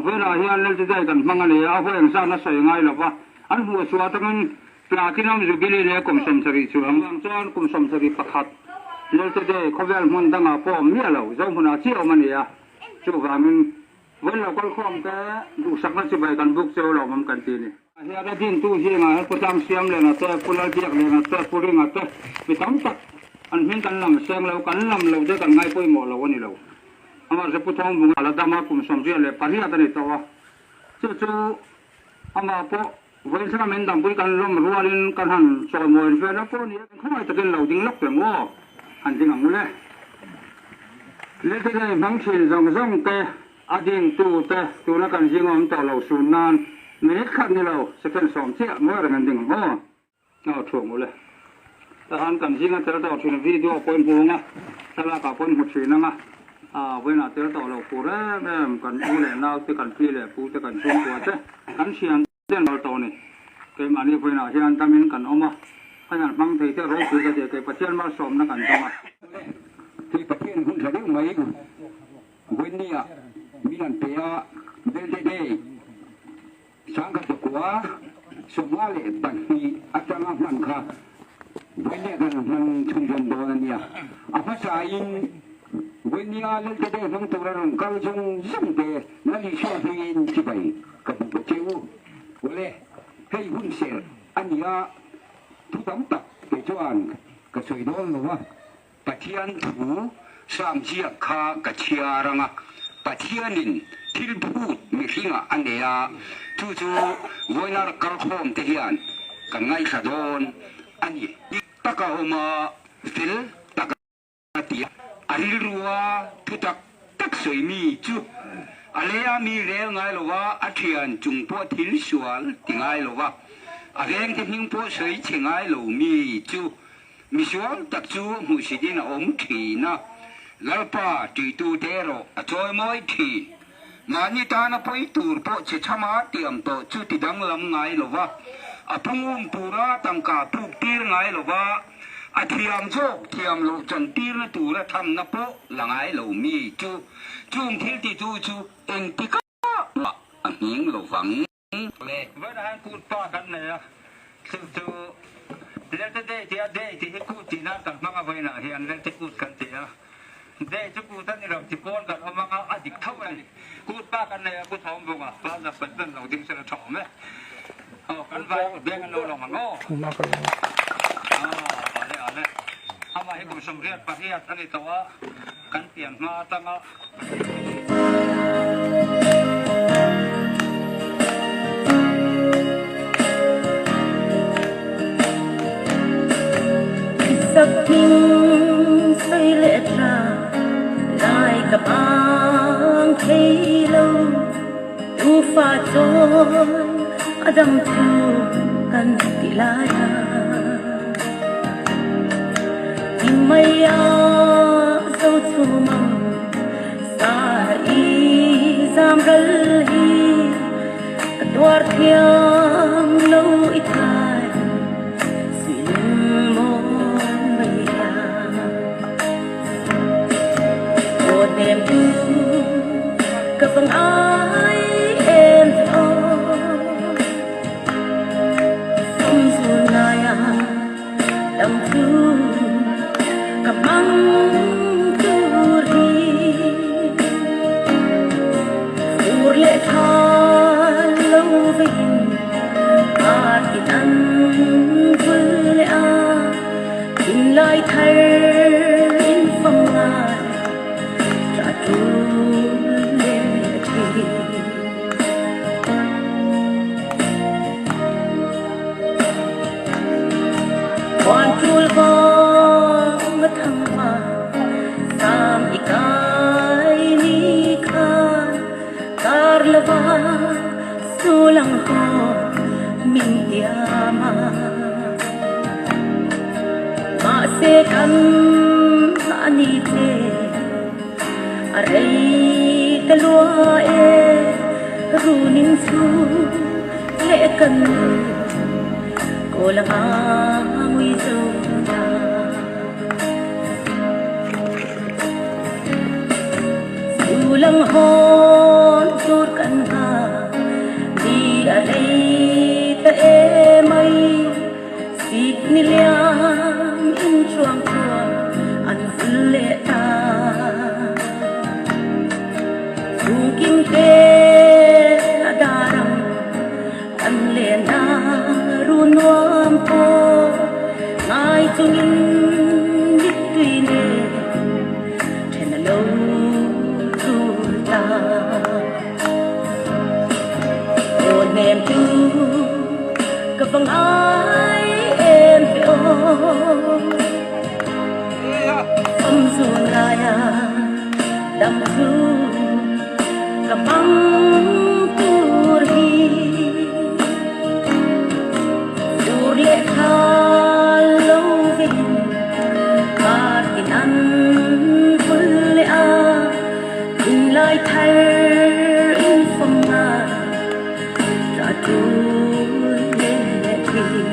Vawiinah hian Lelte Day kan hmang a ni a, a hawi engzat na sawi ngai lo va, an hmuh chhuah atangin Platinum Jubilee leh kum 70 chuang vang chuan kum 71 Lelte Day khawvel hmun dangah pawh awm miah lo, Zohmunah chiah awm a ni a, chuvangin vawiin lo kalkhawm te duhsakna chibai kan buk cheu lo awm kan ti a ni. Hian a dintu zingah hian Pu Tlangsiamliana te, Pu Lalbiakliana te, Pu Ringa te mi tam tak an hming kan lam seng lo, kan lam lo te kan ngaipawimawh lo a ni lo. Amah Pu Thawmbunga la dama kum 78 a ni tawh a, chu chu amah pawh vawiin min dampui kan lawm rualin kan han chawimawi vel a pawh ni a, khawngaih takin lo ding lawk teh maw han ding ang u le. Lehkha hmang thin zawng zawng te A dingtu te tuna kan zing awm tawh lo sun nan minute khat ni lo second 10 chiah mawi reng an ding ang aw. Aw thuang ule. Tahan kan zinga tel tawh thin video pawh i hmu ang a, thlalak ah pawh i hmu thin ang a, aa vawiinah tel tawh lo fur em em kan u leh nau te kan pi leh pu te kan chhungkua te kan thian te an kal tawh a ni. Keimahni vawiinah hian damin kan awm a, a hian hmang thei te ropui ka ti a, kei Pathian malsawmna kan dawng a. Kei Pathian hun tha deuh mai. Vawinia min an pe a, Belte Day 1952 atanga hman kha Vawinia kan hman chhunzawm dawn a nia. A hmasain Vawinia Lelte Day hmang tura rawn kal zawng zawng te Lal Isua hmingin chibai ka buk a che u. Awle, hei hun serh a nia, thu tam tak kei chuan ka sawi dawn lo a. Pathian thu Sam ziak kha ka chhiar ang a, Pathianin thil phut mihringah a nei a, chu chu vawinar kalkhawm te hian kan ngaithla dawn a ni. Dik taka awm a, fel taka ti a, a rilrua thu tak tak sawi mi chu a leia mi rel ngai lo va, a thian chung pawh thil sual ti ngai lo va, a vengte hming pawh sawi chhe ngai lo mi chu Misual tak chu hmuhsit in a awm thin a, Lalpa ṭihtute erawh a chawi mawi thin. Mahni tana pawi tur pawh che chhama tiam tawh chu ti danglam ngai lo va, a pungum tura tangka puk tir ngai lo va, a thiam zawk thiam loh chan tirna tura thamna pawh la ngai lo mi chu chung thil titu chu engtikah mah a nghing lo vang. Vawiinah hian kut pa kan nei a, chu chu Lelte Day tia Day tih hi kut tih nan kan hmang a, vawiinah hian Lelte kut kan ti a, Day chu kut a ni lo, ti pawl kan awm ang a, a dik tho a ni. Kut pa kan nei a, Pu Thawmvunga, Plaza President lo ding sela tha awm e. Aw, kan vai beng an lo lawng ang aw. Aw, ale ale. Amah hi kum 88 a ni tawh a, kan pian hma atanga. Sakhming sawi leh tha lai ka bang thei lo, tufa chawi a dam thu kan ti lai a. Mai a zo chhum ang sa i zam ral hi ka tuar thiam lo i thai suih mawn mai a aw hnem tu ka vang ai em ve aw sum zun lai a Dam chu ka hmang tur hi Fur leh tha lo veiin Kar tin an vul leh a Thinlai thar in fam ngai Tah tul leh thin. Khuanṭul vang a thang a, sam i kai ni khan kar lova sulang haw min tiam a. Mahse kan a ni che, a rei ta lua e, runin chu leh kan Kawl anga ngui zo ta. Sulang hawn tur kan ngah. Chhungkim te a dar ang kan len a ru nuam pawh ngai chungin mittui nen then a lo tul ta. Aw hnem chu ka va ngai em ve aw. Awm zun laia dam chu ka hmang tur hi. Fur leh thla lo vin kar tin an vul leh a, thinlai thar in fawm a, tla tul leh thin.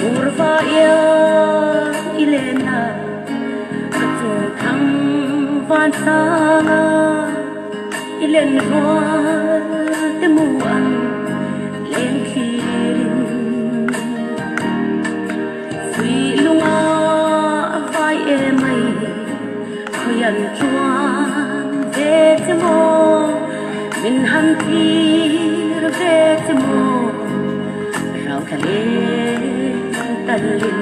Murva ia i lena ka chung thang van sanga i len rual te mu ang leng thlirin Sui lunga vai e mai khawian chuan ve che maw min han thlir ve che maw rau thla leng talin.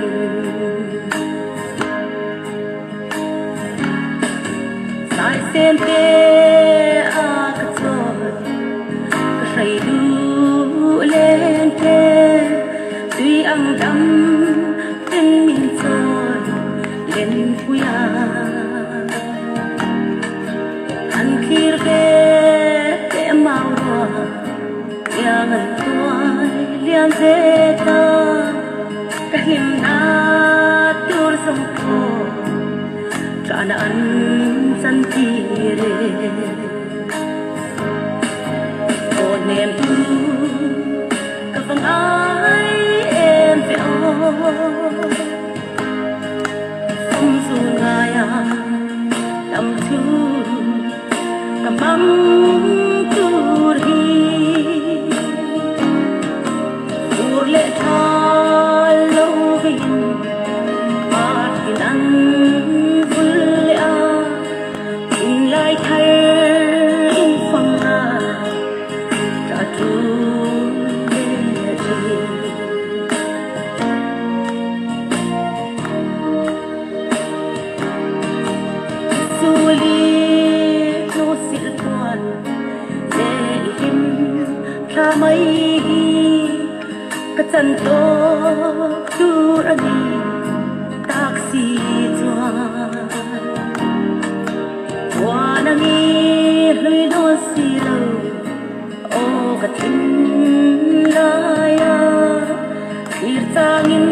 Sai sen te a ka chawi ka hrei duh len te tui ang dam ten min chawi len pui a. Han thlir ve teh mau rua iang an tuai lian ve ta ka hlim na tur zawng pawh ṭahna an chan tir e. Aw hnem tu ka va ngai em ve aw. Fawm zu ngaia tam thu ka hmang tur hi. Tur leh tha lo vin par tin an vul leh a, thinlai thar in fang a, tah tul leh thin. Suli hnu silh chuan le i hlim thla mai hi ka chan tawk tur a ni tak si chuan Huan a mi hlui dawn si lo aw ka thin lai a thlir changin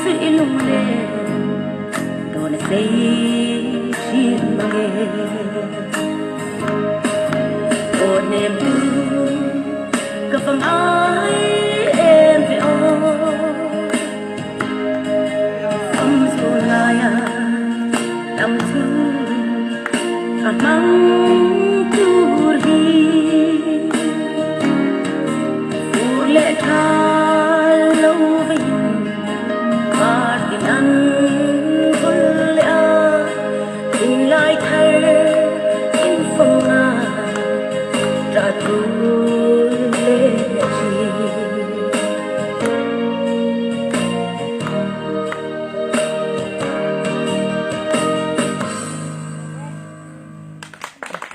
suih lung le dawn a sei thin mang e. Aw hnem tu ka va ngai em ve aw Fam zu laia lam chu a hmang tur hi Fur leh tha lo veiin Par tin an vul leh a Thinlai thar in fawng a ṭah tul leh ṭhin.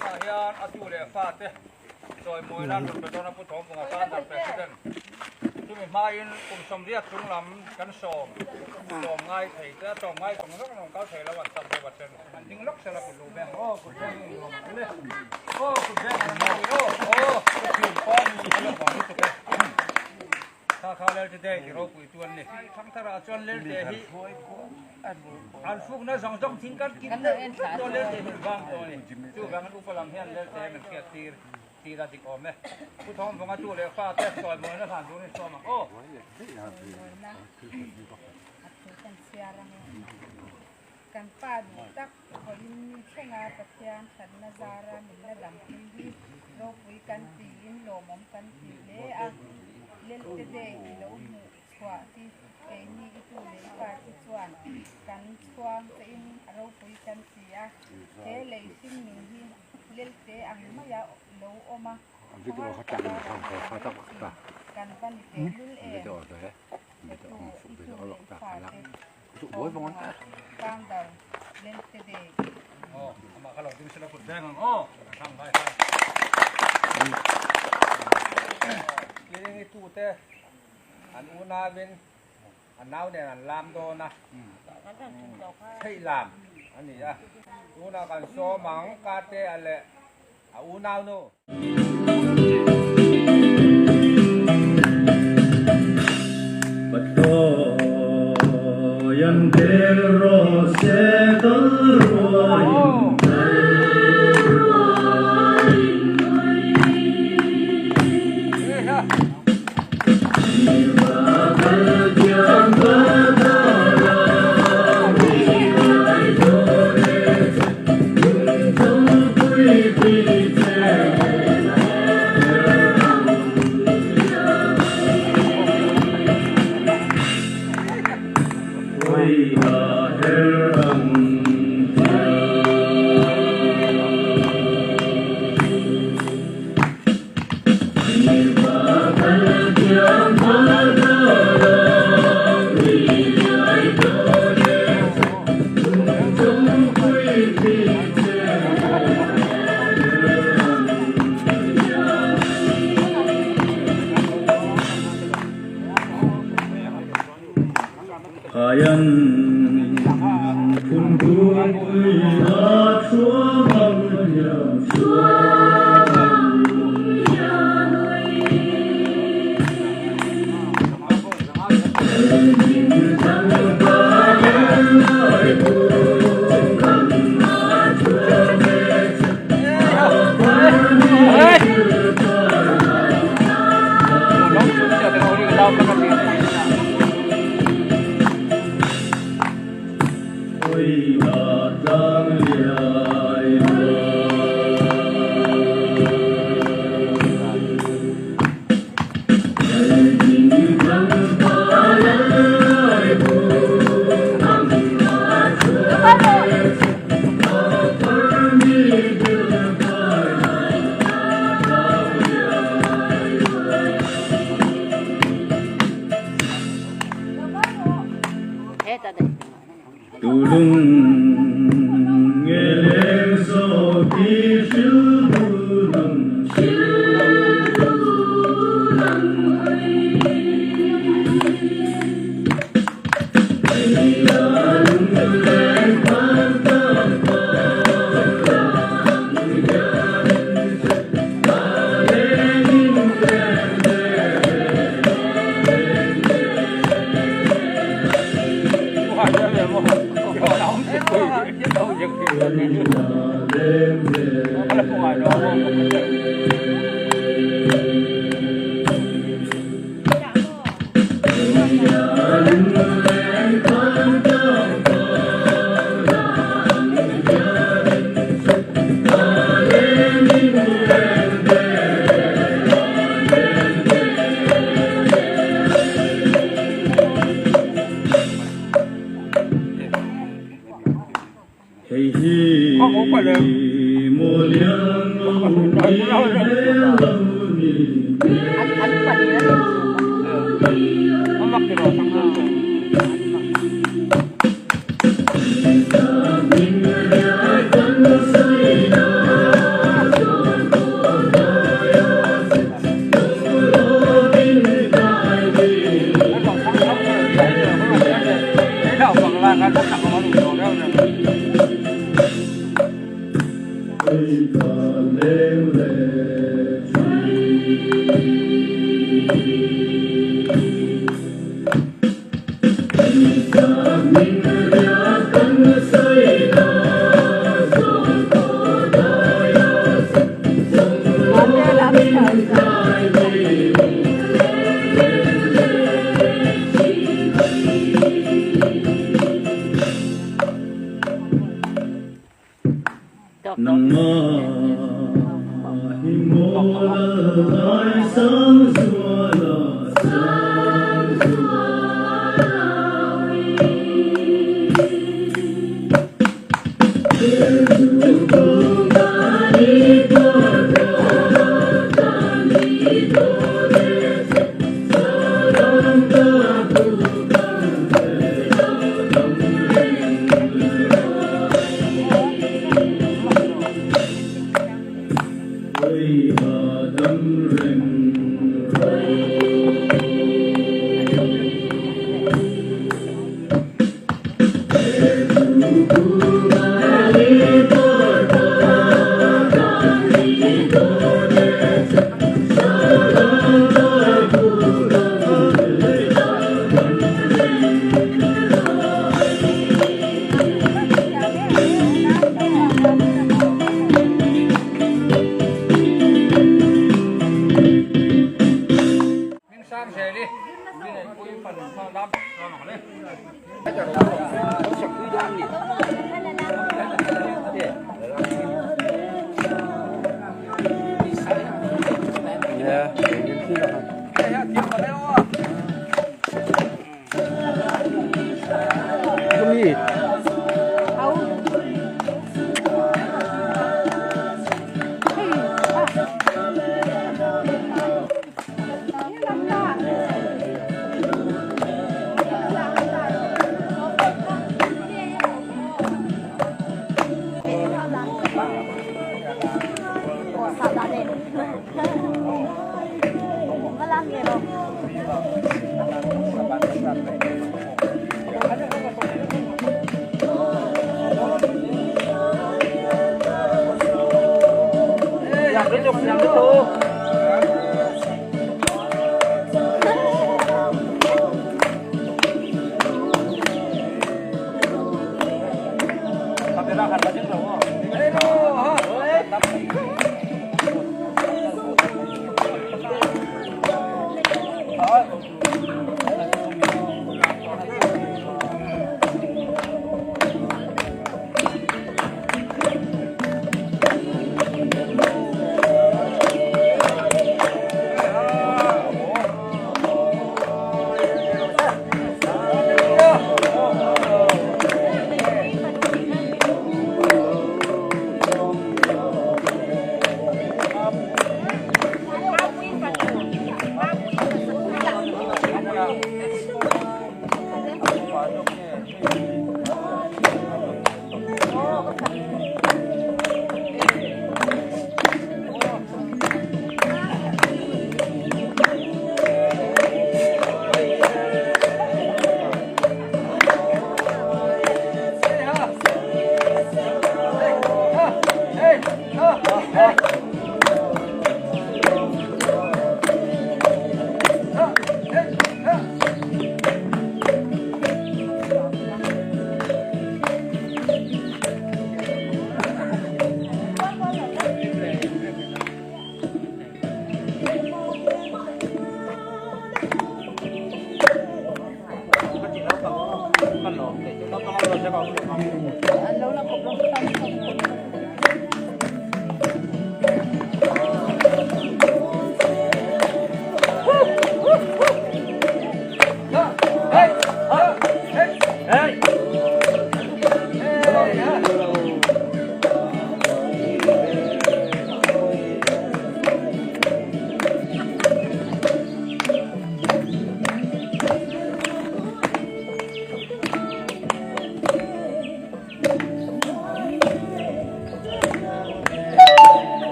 Tah hian a tu leh fate chawimawi nan rawn pe dawn a Pu Thawmvunga Thunder President chumi hmain kum sawmriat chung lam kan sawm sawm ngai thei te a sawm ngai zawng zawng an rawn kal thei lo an sam deuh a then an ding lawk sela kut luh beng aw kut beng in nuam ang le aw kut beng an mawi aw aw ka thian pa ni a la vang lutuk e. Kha kha Lelte Day ti ropui chu an ni. Thangthar ah chuan Lelte hi an fukna zawng zawng thing kan kit deuh vek dawn Lelte hi vang tawh a ni. Chuvang an upa lam hian Lelte min hriat tir tir a dik awm e. Pu Thawmvunga tu leh fa te sawi mawina hlan turin sawm ang aw. Kan pa duh tak vawiin ni thlenga Pathian thatna zara min la dampui hi ropui kan tiin lawmawm kan ti hle a. Lelte Day i lo hmuh chhuah hi keini i tu leh i pa te chuan kan chhuang chein a ropui kan ti a. He lei hring nun hi lelte ang maia lo awm a, khawhar taka ram rei chin kan va ni tehlul em? Hetu i tu leh i fate thawmhnaw founder Lelte Day. An unauin a nau nen an lam dawn a, theih lam a ni a. Tunah kan sawm ang Kate a leh a unau nu.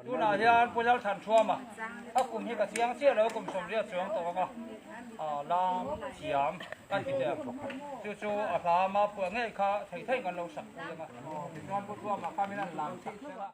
Tunah hian Pu Lalthan Thuama a kum hi ka chiang chiah lo kum 80 chuang tawh ang a. Lam thiam kan ti teh ang. Chu chu a hla mapua ngei kha thei thei kan lo sak pui ang a. Tichuan Pu Thuama kha min han lam chih sela.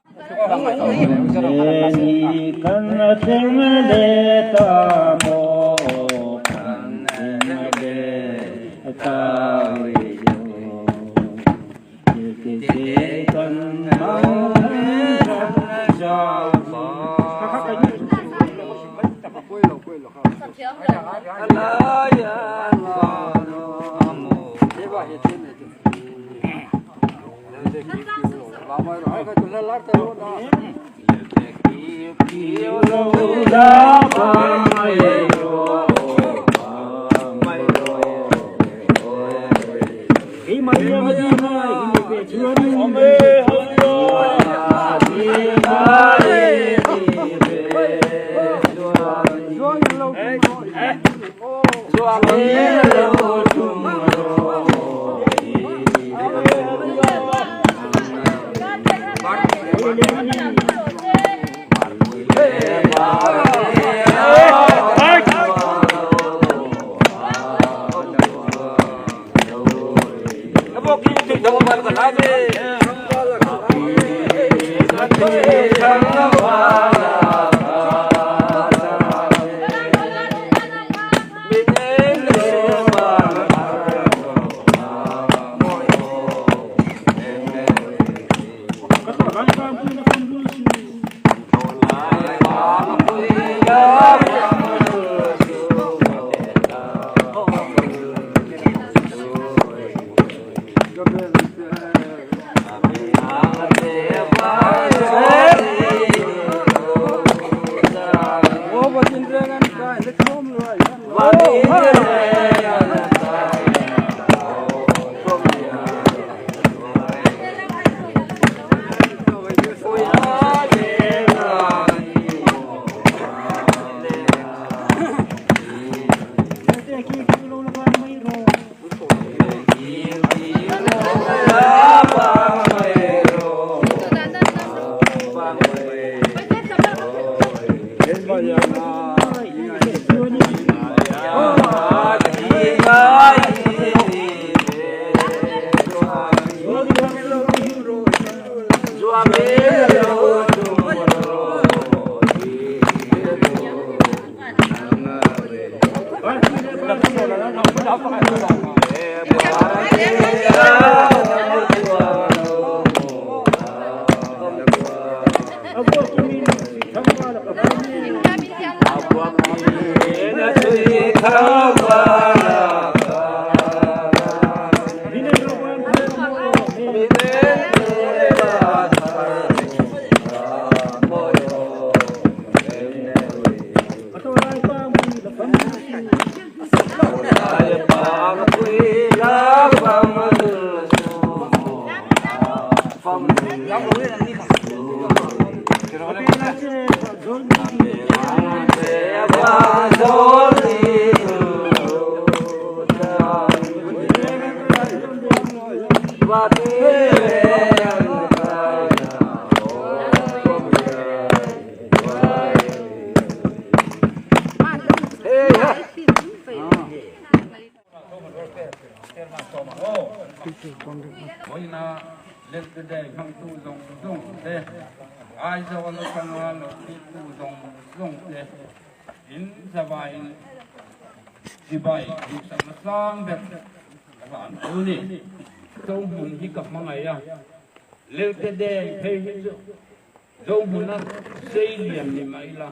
Vawiina Lelte Day hmangtu zawng zawng te, Aizawl atanga lo thiltu zawng zawng te in zavaiin chibai duhsakna sang ber ka hlan thu ni. Zohmun hi ka hmangaih a, Lelte Day phei hi chu Zohmuna sei lian ni mah ila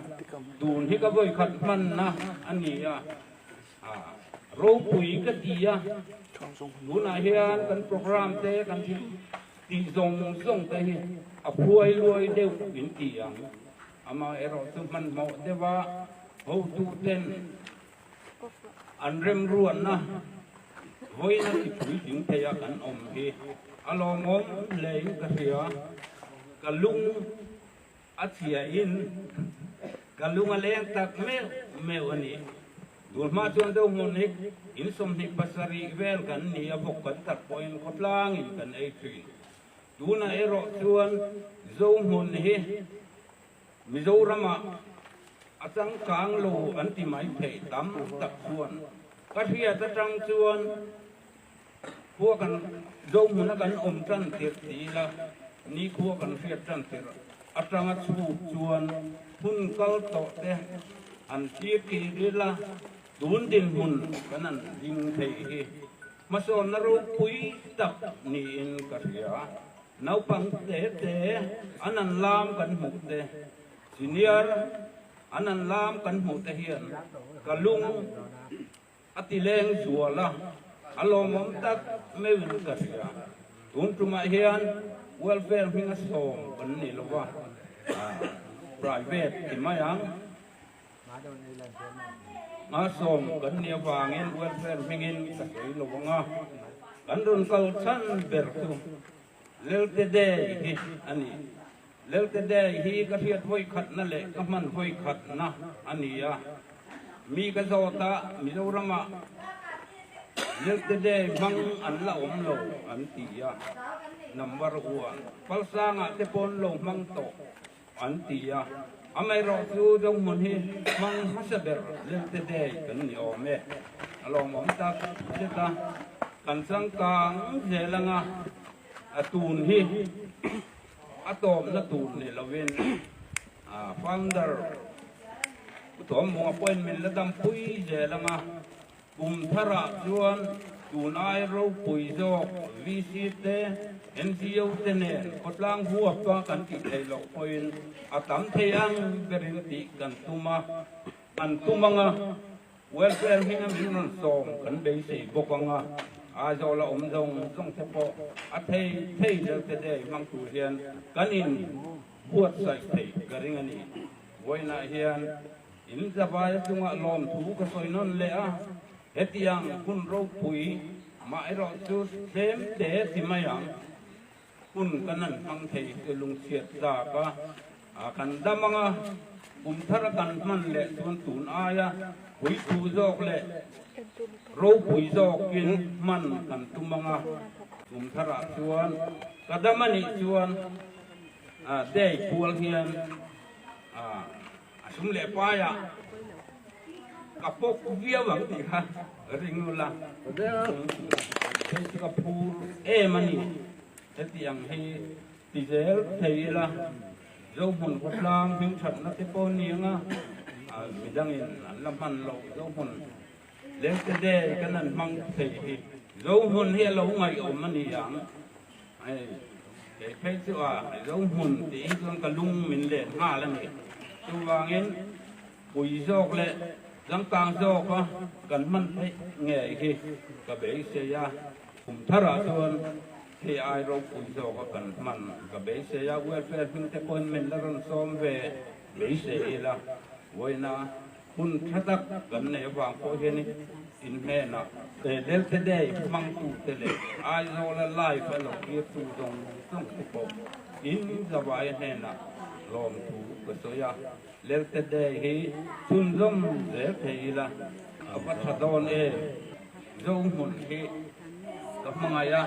tun hi ka vawikhat hmanna a ni a. Ropui ka ti a, tunah hian kan program te kan thil tih zawng zawng te hi a phuai luai deuh in ti ang. Amaherawh chu hmanhmawh deuha hotu ten an remruatna vawiin a ti puitling thei a kan awm hi a lawmawm hlein ka hria. Ka lung A chhiain ka lung a leng tak meuh meuh a ni. Tun hma chuan deuh hmun hi in 27 vel kan ni a, vawk kan tak pawhin khawtlangin kan ei thin. Tunah erawh chuan Zohmun hi Mizoramah. A changkang lo an ti mai thei tam tak chuan ka hriat atang chuan khua kan Zohmuna kan awm tan tirh ti ila nikhua kan hriat tan tirh atanga chhuk chuan hun kal tawh te an tir tir ila tun dinhmun kan an ding thei hi hmasawnna ropui tak niin ka hria. Naupang te te an an lam kan hmuh te, senior an an lam kan hmuh te hian ka lung a ti leng zual a, a lawmawm tak meuhin ka hria. Tun tumah hian welfare hminga sawm kan ni lo va, private ti mai ang. Hmasawm kan nih avangin welfare hmingin ka sawi lo ang a, kan rawn kal chhan ber chu Lelte Day hi a ni. Lelte Day hi ka hriat vawikhatna leh ka hman vawikhatna a ni a, mi ka zawt a, Mizoramah Lelte Day hmang an la awm lo an ti a, number one Palsangah te pawn lo hmang tawh. An ti a, amaherawhchu Zohmun hi hmang hmasa ber Lelte Day kan ni awm e. A lawmawm tak zet a, kan changkang zel anga a tun hi a tawpna tur ni lovin founder Pu Thawmhmunga pawhin min la dampui zel anga Kum tharah chuan tun ai ropui zawk VC te, NGO te nen khawtlang huapa kan tih theih loh pawhin a tam thei ang berin tih kan tum a, an tum ang a, welfare hminga min rawn sawm kan beisei bawk ang a, Aizawl a awm zawng zawng te pawh a thei thei zel te day hmang tur hian kan in buatsaih thei ka ring a ni. Vawiinah hian In zavaia chungah lawmthu ka sawi nawn leh a, hetiang hun ropui mah erawh chu tlem te ti mai ang. Hun kan han hmang thei chu lungchhiat tlak a, kan dam ang a, kum thara kan hman leh chuan tun aia puithu zawk leh ropui zawkin hman kan tum ang a, kum tharah chuan ka dam a nih chuan day pual hian A sum leh paiah ka pawk viau ang tih kha ring ula, hei chu ka phur em a ni. Hetiang hi ti zel thei ila, Zohmun khawtlang hmingthatna te pawh ni anga midangin an la hman loh Zohmun Lengte Day kan han hmang thei hi Zohmun hi a lo ngaihawm a ni ang. Hei kei phei chu a zo hmun tih hi chuan ka lung min let nghal a ni. Chuvangin pui zawk leh changkang zawka kan hman theih ngei hi ka beisei a, kum tharah chuan hei ai ropui zawka kan hman ka beisei a, welfare hming te pawhin min la rawn sawm ve beisei ila, vawiina Hun tha tak kan neih avang pawh hian in hnenah Lelte Day hmangtute leh Aizawla live a lo kirtu zawng zawng te pawh in zavaia hnenah lawmthu ka sawi a. Lelte Day hi chhunzawm zel thei ila a va tha dawn em? Zohmun hi ka hmangaih a,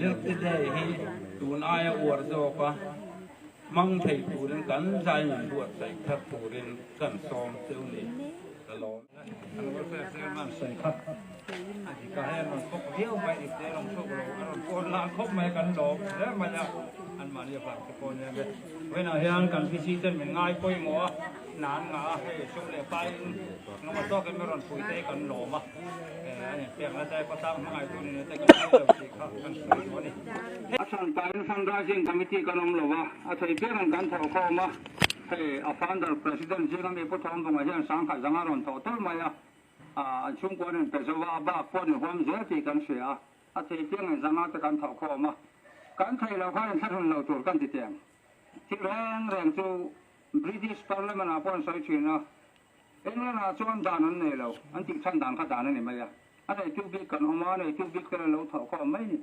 Lelte Day hi tun aia uar zawk a. Hmang thei turin kan zai min buatsaih thar turin kan sawm cheu ni ka lawm. Kan welfare chairman sawi kha a dik a, hei an rawn thawk viau mai ipte a rawn chhuak lo, a rawn kawn lan khawp mai kan lawm hle mai a, anmahni avang te pawh nia ve. Vawiinah hian kan VC ten min ngai pawimawh a, hna an ngah a, hei sum leh paiin engemaw tawkin min rawn pui te hi kan lawm a, a inpekna te khawtlang hmangaihtu nihna te kan hre lo tih kha kan sawi duh a ni. A chhan pahin fundraising committee kan awm lo va, a thei piangin kan thawh khawm a, hei a founder president zinga mi Pu Thawmbunga hian sangkhat zanga rawn thawh tawlh mai a, an chhungkua an inpe zo va, a bak pawh an inhuam zel tih kan hria a, a thei piangin zanga te kan thawh khawm a, kan thei lo khan inthlahrun lo tur kan ti teng. Thil reng reng chu British Parliament ah pawh an sawi thin a, England ah chuan dan an nei lo, an tih chhan dan kha dan a ni mai a, a neitu bik kan awm a, a neitu bik te lo thawh khawm mai ni.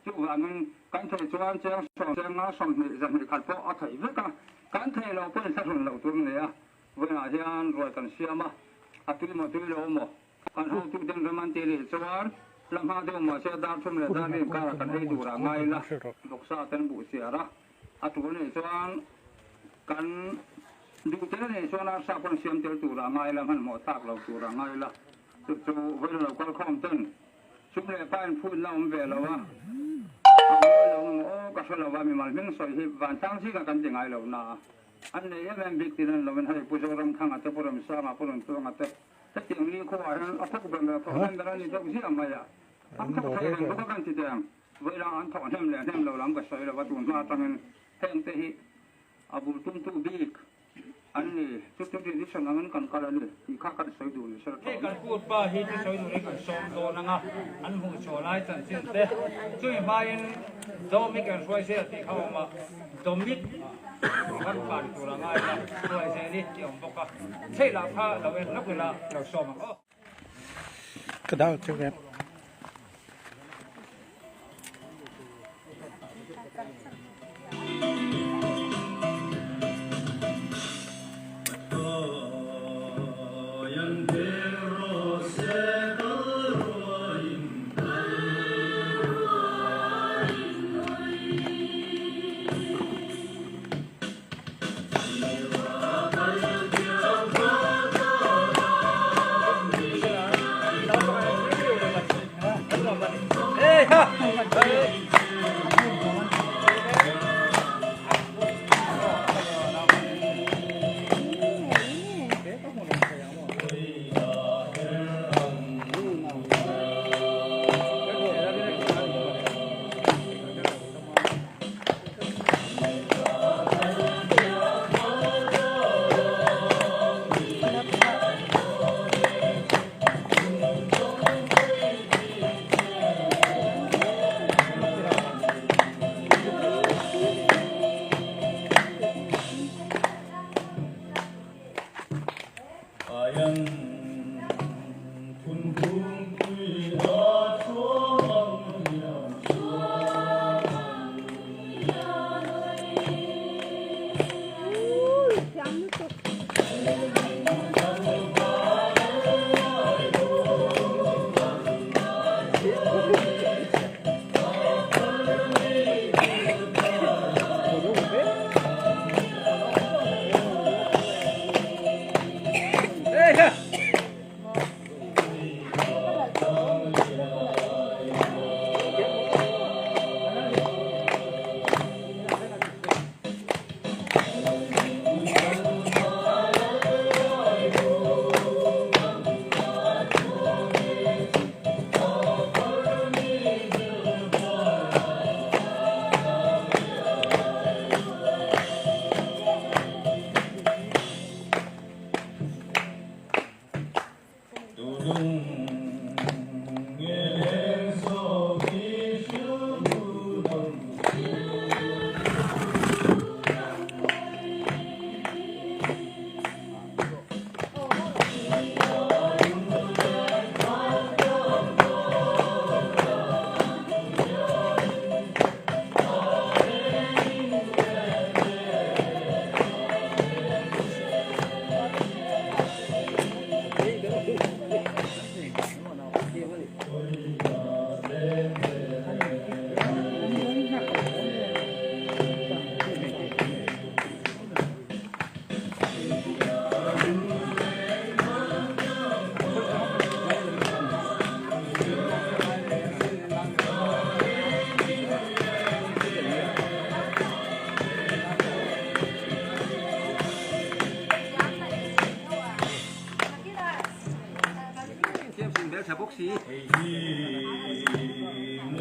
Chuvangin kan theih chuan cheng sawm, cheng nga 20, 200 khat pawh a theih vek a, kan theih loh pawhin thlahrun loh tur a ni a, vawiinah hian ruai kan siam a, a tui maw tui lo maw, kan hotuten ram an tih leh chuan la hma deuh mahse dar thum leh dar rin karah kan ei turah ngai ila, vawksa ten buh siar a, a tul nih chuan kan. Duh tel nei chuan arsa pawn siam tel turah ngai la, hmanhmawh thlak lo turah ngai la. Chu chu vawiin lo kal khawm ten sum leh pa in phutna awm ve lo a, a ngawi lo emaw aw ka hre lo va, mimal hming sawi hi vantlang zingah kan ti ngai lo na a, an nei em em bik tin an lo in hei Pu Zoramthanga te, Pu Remsanga, Pu Runtuanga te hetiang ni khuaah hian a thawk ber leh a thawk hnem ber a ni deuh ziah mai a, an thawk thei reng bawk a kan ti teng. Vawilah an thawk hnem leh hnem lo lam ka sawi lo va, tun hma atangin heng te hi A bul tumtu bik an ni. Chu chu tradition angin kan kal a ni tih kha kan sawi duh ni sir. Hei kan kut pa hi chu sawi duhin kan sawm dawn ang a, an hmuh chhuah lai chanchin te chumi hmain Domik an hruai zel tih kha a awm a, Domik kan pan tur a ngai a, hruai zel hi tih a awm bawk a, theih lah kha lo en lawk ila lo sawm ang aw. Ka dau chu rep.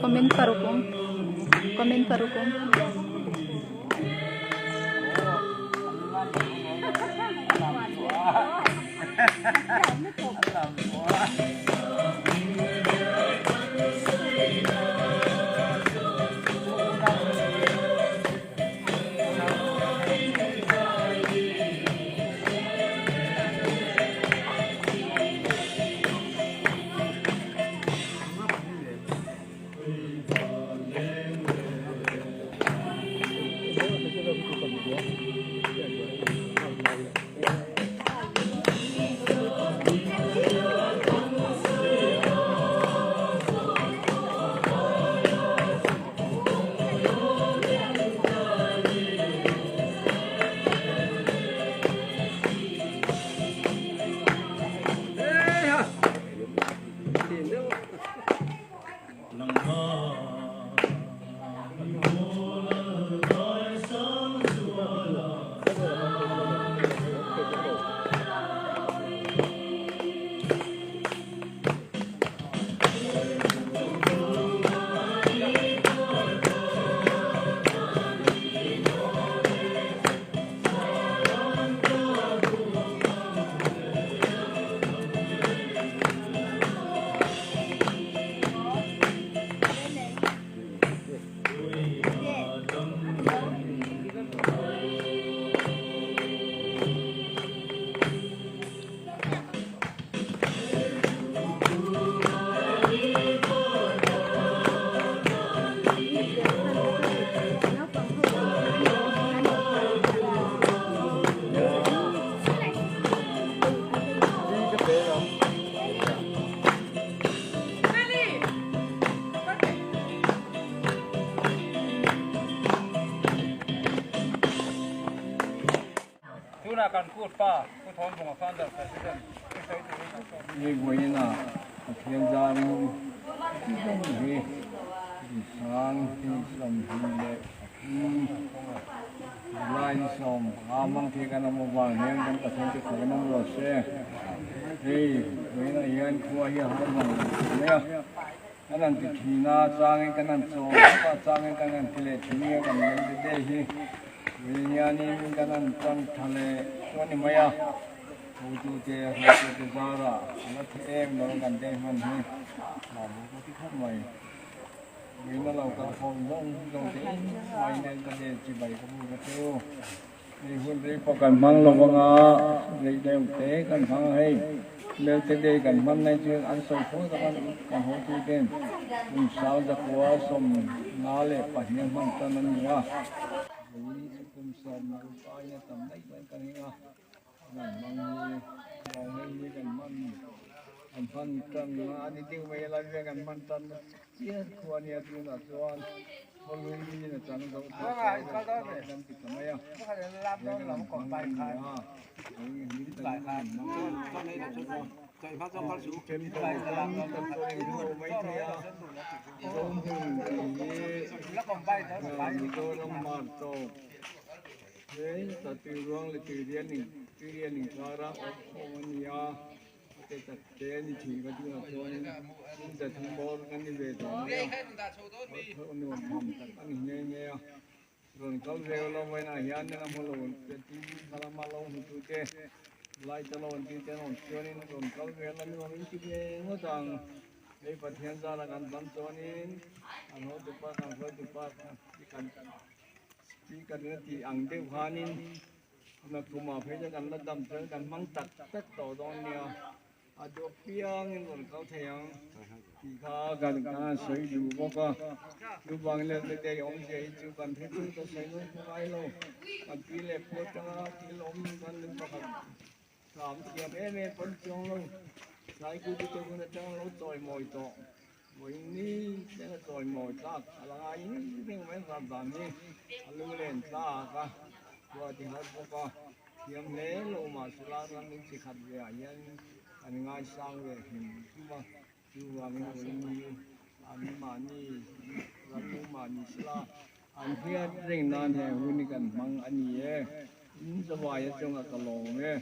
Comment paruk awm comment paruk awm. Tunah kan kut pa Pu Thawnvunga Founder President thusawi turin kan sawm. Hei vawiina Pathian zarin zawng hi sang hi 25 July ni 15 mang thei kan awm avang hian kan Pathian chu khawi nawm rawh se. Hei vawiinah hian khua hi a har vang lo tih mai a, kan han ti thin a, changin kan han chaw vek a, changin kan han ti leh thin nge kan leng te te hi vawiin hianin kan han tan tha leh chu a ni mai a, hotute hotute zarah a la thi em lo kan dei hman hi lawmawm ka ti khawp mai. Min a lo kal khawm zawng zawng te in mai nen ka nen chibai ka bu ka chu. Hei hun rei pawh kan hmang lo anga rei deuh te kan hmang a hei Lelte Day kan hman lai chuan an sawi fo tak a kan hotu ten kum sang zakua 42 a hman tan a ni a. Vei chu kum 60 aiin a tam daih daih ka ring a. Kan hmang hi vang hei hi kan hman kan hman tan a ani deuh mai a lai vel kan hman tan na chiah khua ania tunah chuan khawlui in a chang zo tawh kan ti ta mai a he kan hmang a ni a hei hi kan hmang a ni mai thei a Zohmun tih hi Mizoram hmar tawp. Hei ta tuiruang leh tuirian inkara awm khawm a ni a, a ke tak te a ni thin ka tunah chuanin in za thum bawr kan ni ve tawh mai a, thawh nuam tham tak a ni nghe nghe a, rawn kal ve lo vawiinah hian a hmu lo TV kha lama lo hmu tu te light a lo an tih te an awm chuanin rawn kal ve la nuam in ti ve ngawt ang, hei Pathian zara kan dam chuanin an hotupa kan hruaitupa kan. Speaker in a tih ang deuh khanin nakhumah phei chuan kan la dam chuan kan hmang tak tak tawh dawn nia, a duh apiangin rawn kal thei ang tih kha kan kan sawi duh bawk a, chuvangin leh te te awmzia hi chu kan hre chu ka sawi nawn pawh ngai lo, kan pi leh pu atanga thil awm chuan min pakhat Thlam thiam em em pawn chuang lo, Saikuti te hun atanga lo chawimawi tawh, vawiin ni thleng a chawimawi tlak a la ngai reng mai ram dan hi a lunglen tlak a, khua ti har bawk a, thiam hle lo mahsela ram in chi khat ve ah hian kan ngaisang ve hrim hrim a, chuvangin vawiin ni an mahni ram mahni sela An hriat reng nan he hun hi kan hmang a ni e, in zawai atanga ka lawm e.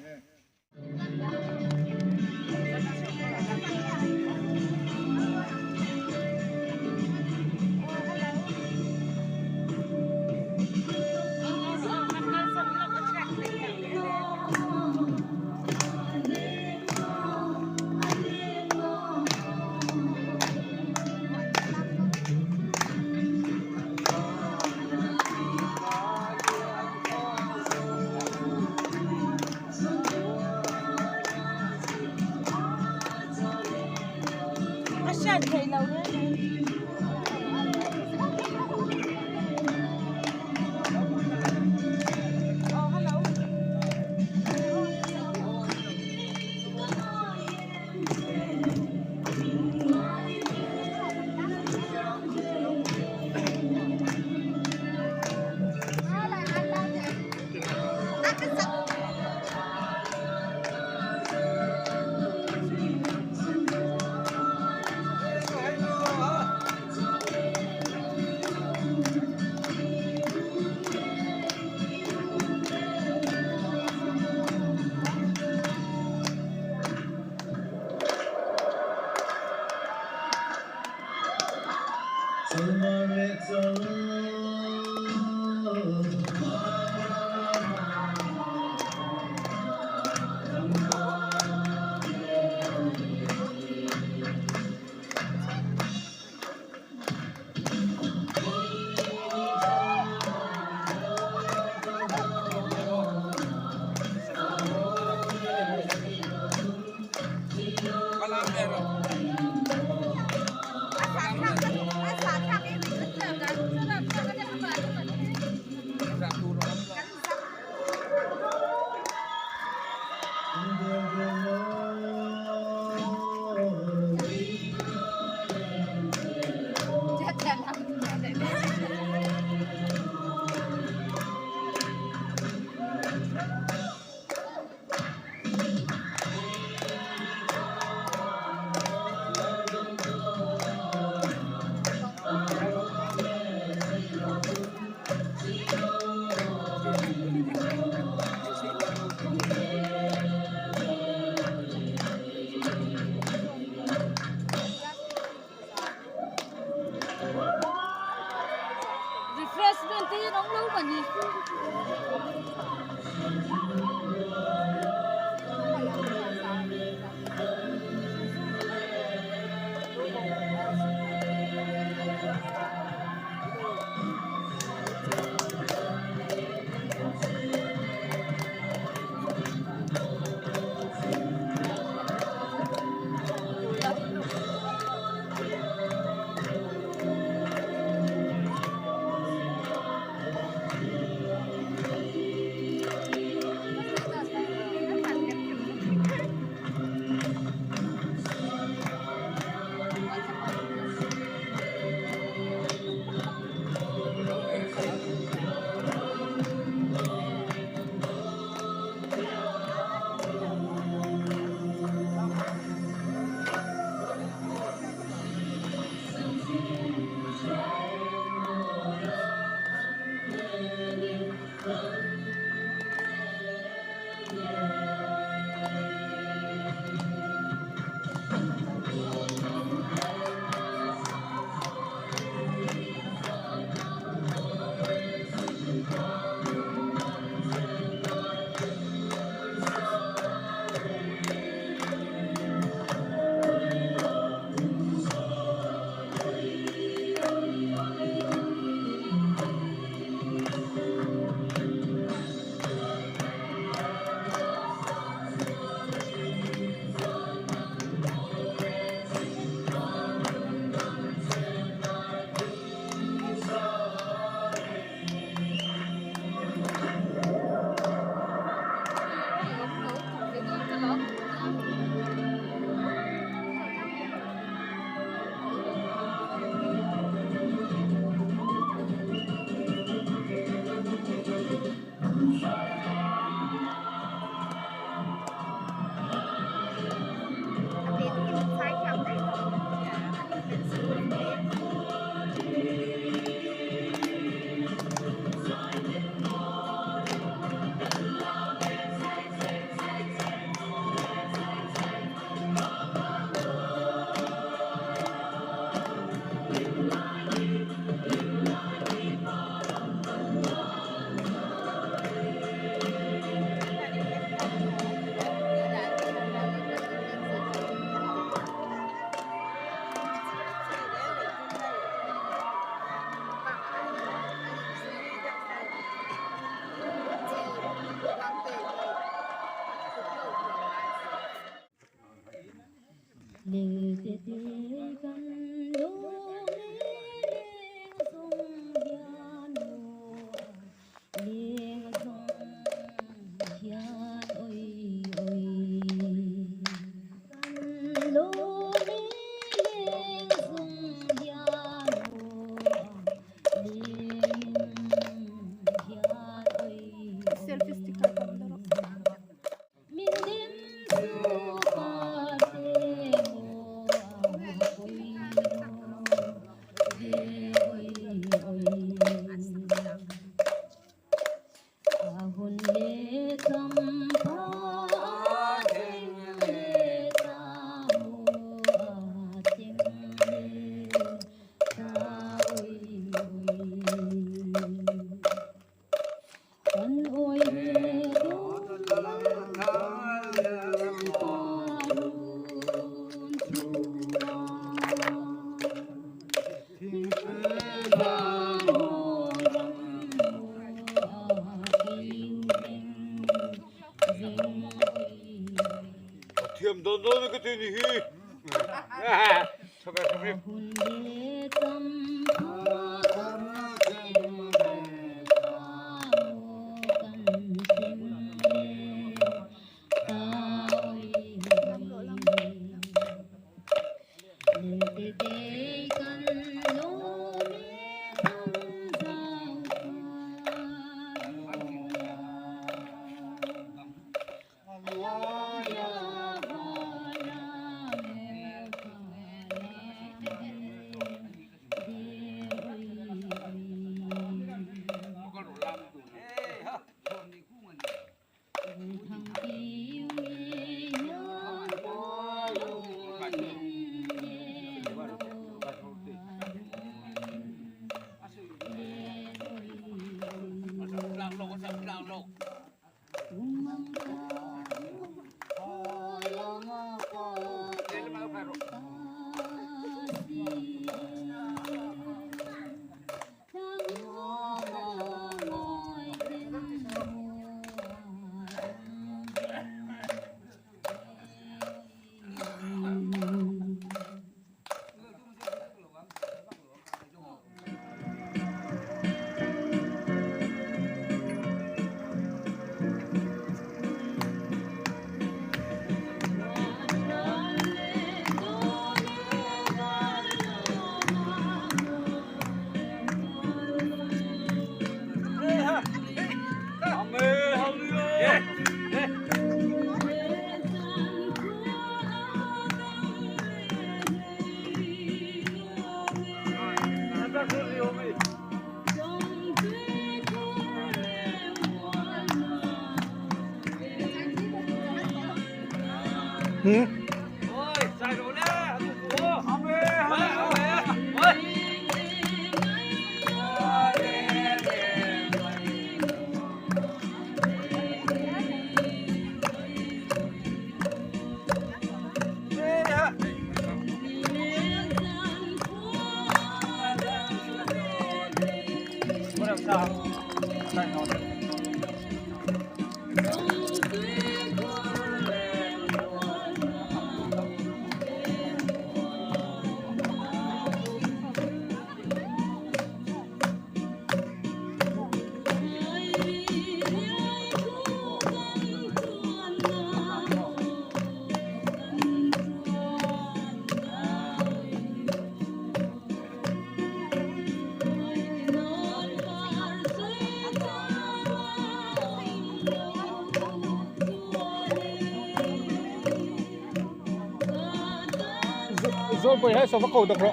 Rồi bởi hai số cầu được rồi.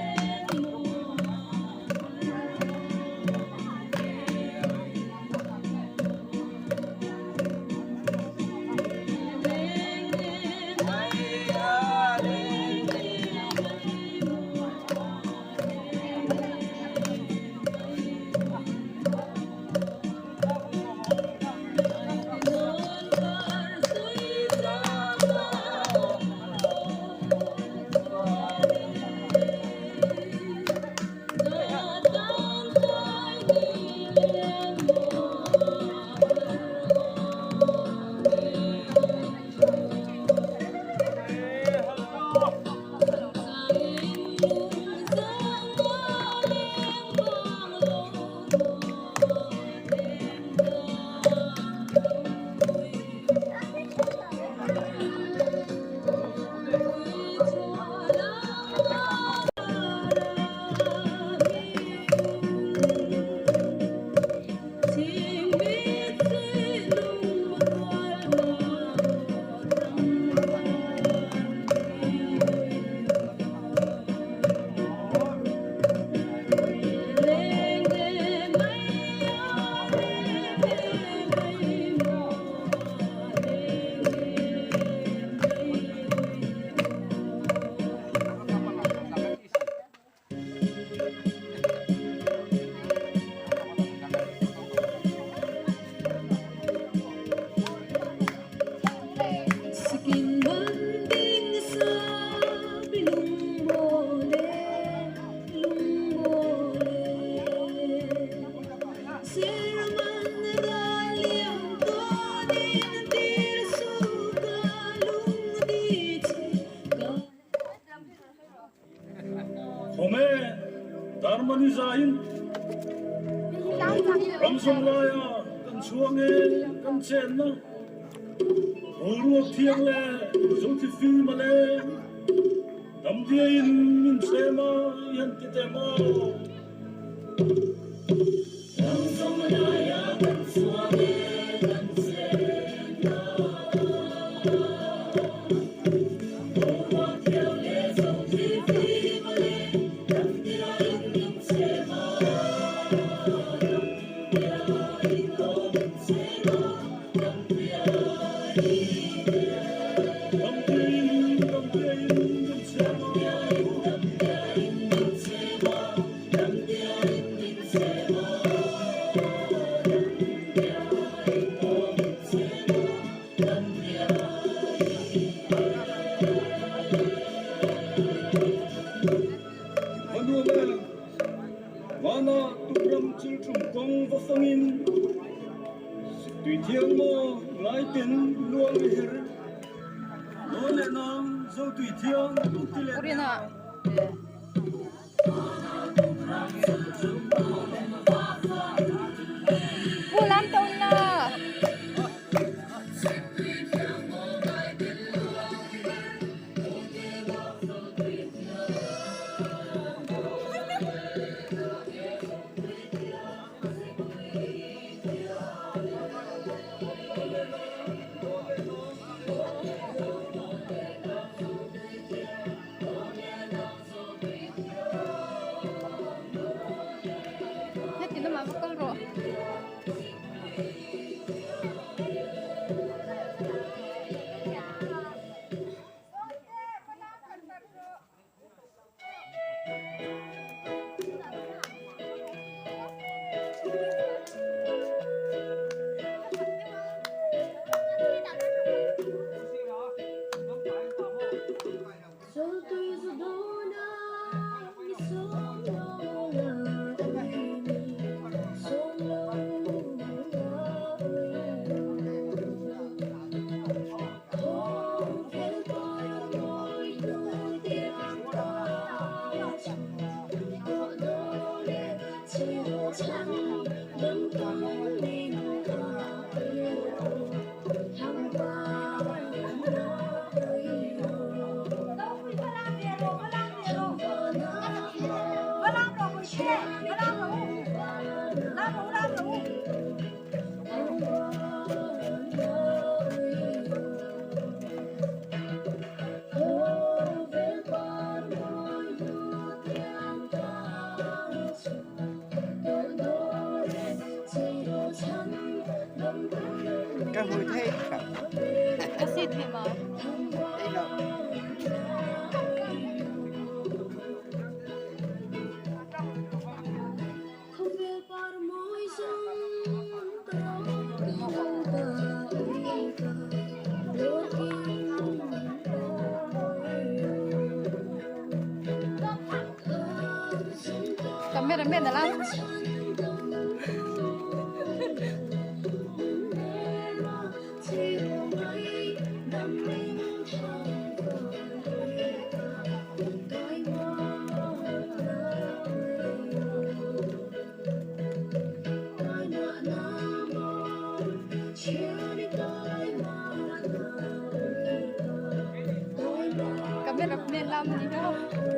Yeah. Tùy thiang maw ngai tin luang i her Nawn leh nang zo tùy thiang ti leh teh ang.